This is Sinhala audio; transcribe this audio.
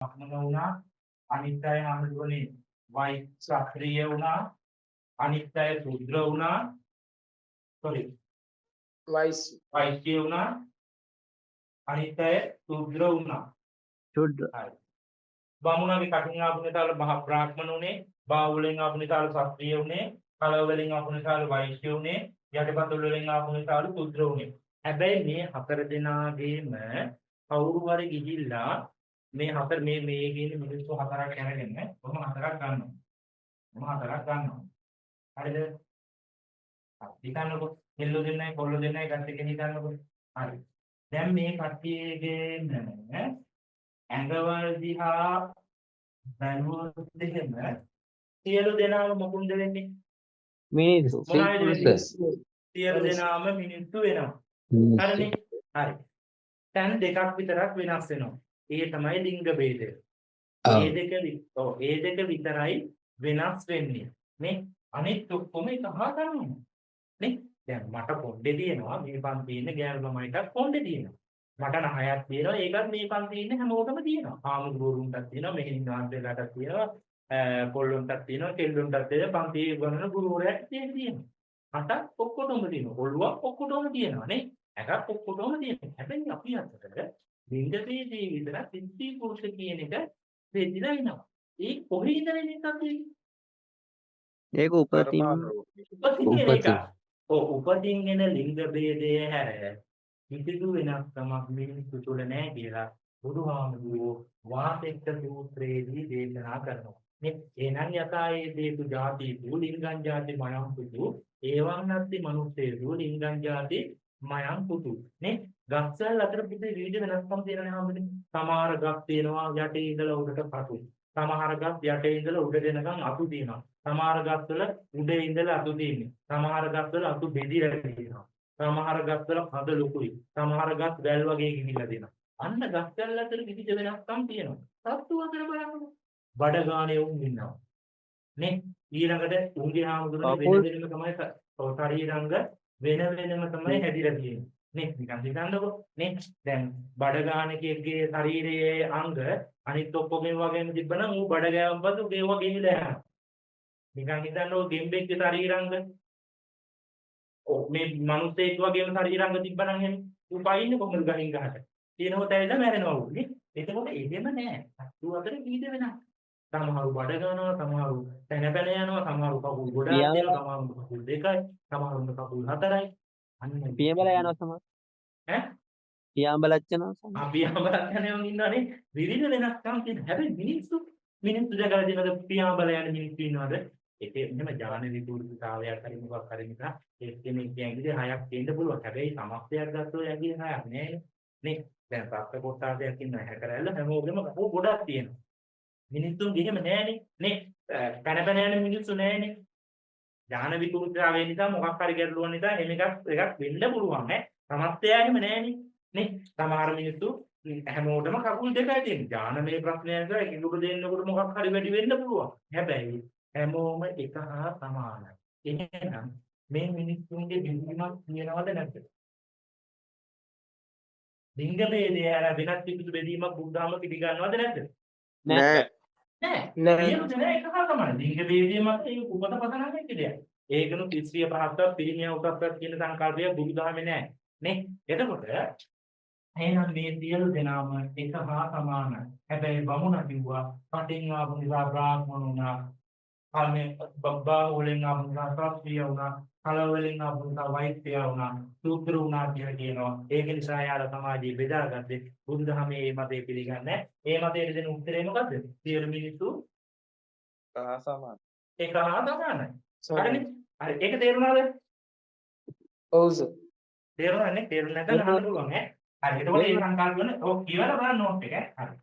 බ්‍රාහ්මණ වුණා. අනිත් අය හාමුදුරනේ වෛශ්‍ය වුණා. අනිත් අය ශුද්‍ර වුණා. සෝරි, වෛශ්‍ය. වෛශ්‍ය වුණා. අනිත් අය ශුද්‍ර වුණා. ශුද්‍ර. හරි. බමුණගේ කටින් ආපු නිසාල මහ බ්‍රාහ්මණ උනේ, බාහුවලෙන් ආපු නිසාල ක්ෂත්‍රීය උනේ, කලව වලින් ආපු නිසාල වෛශ්‍ය උනේ, යටිපතුල් වලින් ආපු නිසාල ශුද්‍ර උනේ. හැබැයි මේ හතර දෙනාගේම කවුරු හරි ගිහිල්ලා මේ හතර මේ මේ කියන මිනිස්සු හතරක් අරගෙන ඔහොම හතරක් ගන්නවා. ඔහොම හතරක් ගන්නවා. හරිද? හරි. හිතන්නකෝ කෙල්ලෝ දෙන්නයි කොල්ලෝ දෙන්නයි ගත්ත කියලා හිතන්නකෝ. හරි. දැන් මේ කට්ටියගේම ඇඟවල් දිහා බැලුවොත් එහෙම සියලු දෙනාම මොකුන්ද වෙන්නේ? මිනිස්සු. මොනවද වෙන්නේ? සියලු මිනිස්සු. දෙනාම මිනිස්සු වෙනවා. හරිනේ? හරි. තැන් දෙකක් විතරක් වෙනස් වෙනවා. ඒ තමයි ලිංග භේදය. ඒ දෙක ඔව්, ඒ දෙක විතරයි වෙනස් වෙන්නේ. නේ? අනිත් ඔක්කොම එක හා සමානයි. නේ? දැන් මට කොණ්ඩේ තියෙනවා, මේ පන්තියේ ඉන්න ගෑනු ළමයිටත් කොණ්ඩේ තියෙනවා. මට නහයක් තියෙනවා, ඒකත් මේ පන්තියේ ඉන්න හැමෝටම තියෙනවා. හාමුදුරුවරුන්ටත් තියෙනවා, මෙහෙණින් වහන්සේලාටත් තියෙනවා, කොල්ලොන්ටත් තියෙනවා, කෙල්ලොන්ටත් තියෙනවා, පන්තියේ උගන්වන ගුරුවරයාට තියෙනවා. කටක් ඔක්කොටම තියෙනවා. ඔළුවක් ඔක්කොටම තියෙනවා නේ. ඇඟක් ඔක්කොටම තියෙනවා. හැබැයි අපි අතර ලිංග භේදයේ විතරක් ස්ත්‍රී පුරුෂ කියන එක බෙදිලා එනවා. ඒ කොහේ ඉඳලා එන එකක්ද ඒක? ඒක උපතින්. උපතින් එන එකක්. උපතින්. ඔව්, උපතින් එන ලිංග භේදය හැර කිසිදු වෙනස්කමක් මිනිස්සු තුළ නෑ කියලා බුදුහාමුදුරුවෝ වාසෙක්ක සූත්‍රයේදී දේශනා කරනවා. නේ, එහෙනම් යථා ඒතේසු ජාතිසු ලිංගං ජාති මයං පුතු එවං නත්ති මනුස්සේසු ලිංගං ජාති මයං පුතු. නේ, ගස්වැල් අතර පිටේ විවිධ වෙනස්කම් තියෙනනේ හැමෝටම. සමහර ගස් තියෙනවා යටේ ඉඳලා උඩට කටු. සමහර ගස් යටේ ඉඳලා උඩට එනකන් අතු තියෙනවා. සමහර ගස්වල උඩ ඉඳලා අතු තියෙන්නේ. සමහර ගස්වල අතු බෙදිලා තියෙනවා. සමහර ගස්වල කඳ ලොකුයි. සමහර ගස් වැල් වගේ ගිහිල්ලා තියෙනවා. අන්න ගස්වැල් අතර විවිධ වෙනස්කම් තියෙනවා. සත්තු අතර බලන්නකෝ. බඩ ගානේ උන් ඉන්නවා. නේ, ඊළඟට උන්ගේ හාමුදුරනේ වෙන කකුල් වෙනම තමයි ඔව්, ශරීරාංග වෙන වෙනම තමයි හැදිලා තියෙන්නේ. නේ, නිකන් හිතන්නකෝ. නේ, දැන් බඩ ගානකෙක්ගේ ශරීරයේ අංග අනිත් ඔක්කොගෙම වගේම තිබ්බනම් ඌ බඩ ගෑවම පස්සේ උගේ ඒවා ගෙනිලා යනවා. නිකන් හිතන්නකෝ ගෙම්බෙක්ගේ ශරීරාංග, ඔව්, මේ මිනිස්සෙක් වගේම ශරීරාංග තිබ්බනම් එහෙම ඌ පයින්නේ කොහොමද ගහින් ගහට? තියෙනකොට ඇවිල්ලා මැරෙනවා ඌ නේ. එතකොට එහෙම නෑ. සත්තු අතර විවිධ වෙනස්. සමහරු බඩ ගන්නවා, සමහරු පැන පැන යනවා, සමහරු කකුල් ගොඩාක් පියාඹලා තියෙනවා, සමහරුන්ට කකුල් දෙකයි, සමහරුන්ට කකුල් හතරයි. අන්න පියාඹලා යනවා සමහර. ඈ? පියාඹලත් යනවා සමහර. ආ, පියාඹලත් යන ඒවා ඉන්නවනේ. විවිධ වෙනස්කම් තියෙන. හැබැයි මිනිස්සු මිනිස්සු දැකලා තියෙනවද පියාඹලා යන මිනිස්සු ඉන්නවද? ඒක එහෙම ඥාන විකෘතිතාවයක් හරි මොකක් හරි නිසා එක්කෙනෙක් ඇඟිලි හයක් තියෙන්න පුළුවන්. හැබැයි සමස්තයක් ගත්තොත් ඇඟිලි හයක් නෑනේ. නේ? දැන් සත්ත්ව කොට්ටාසයක් ඉන්නවා හැකරැල්ල හැමෝගෙම කකුල් ගොඩක් තියෙනවා. මිනිස්සුන්ගේ එහෙම නෑනේ. නේ? පැන පැන යන මිනිස්සු නෑනේ. ඥාන විකෘතිතාවය නිසා මොකක් හරි ගැටලුවක් නිසා එහෙම එකක් එකක් වෙන්න පුළුවන් ඈ. සමස්තය එහෙම නෑනේ. නේ? සමහර මිනිස්සු හැමෝටම කකුල් දෙකයි තියෙන්නේ. ඥානමය ප්‍රශ්නය නිසා එකෙකුට දෙන්නකොට මොකක් හරි වැඩි වෙන්න පුළුවන්. හැබැයි හැමෝම එක හා සමානයි. එහෙනම් මේ මිනිස්සුන්ගේ බෙදීමක් තියනවද නැද්ද? ලිංග භේදය හැර වෙනත් කිසිදු බෙදීමක් බුද්ධාම පිළිගන්නවද නැද්ද? නෑ. නෑ. නෑ. සියලු දෙනා එක හා සමානයි. ලිංග භේදය මත ඒක උපත පදනම් වෙච්ච දෙයක්. ඒකනු ස්ත්‍රිය පහත්වත් පිරිමියා උසස්වත් කියන සංකල්පය බුදුදහමේ නෑ. නේ? එතකොට එහෙනම් මේ සියලු දෙනාම එක හා සමානයි. හැබැයි බමුණ කිව්වා කටින් ආපු නිසා බ්‍රාහ්මණ වුණා. කල්මේ බබ්බා වලින් ආපු නිසා ක්ෂත්‍රීය වුණා. කල වලින් ආපු නිසා වෛශ්‍ය වුණා. සූත්‍ර වුණා කියලා කියනවා. ඒක නිසා යාලා සමාජයේ බෙදාගත්තේ. බුදුදහමේ මේ මතය පිළිගන්නේ නැහැ. මේ මතයට දෙන උත්තරේ මොකද්ද? සියලු මිනිස්සු හා සමාන. එක හා සමානයි. සමානයි. හරිනේ? හරි. ඒක තේරුණාද? ඔව් සර්. තේරුණා නේ? තේරුණ නැත්නම් අහන්න පුළුවන් ඈ. හරි. එතකොට මේ සංකල්ප වල ඔව් කියවලා බලන්න නෝට් එක ඈ. හරි.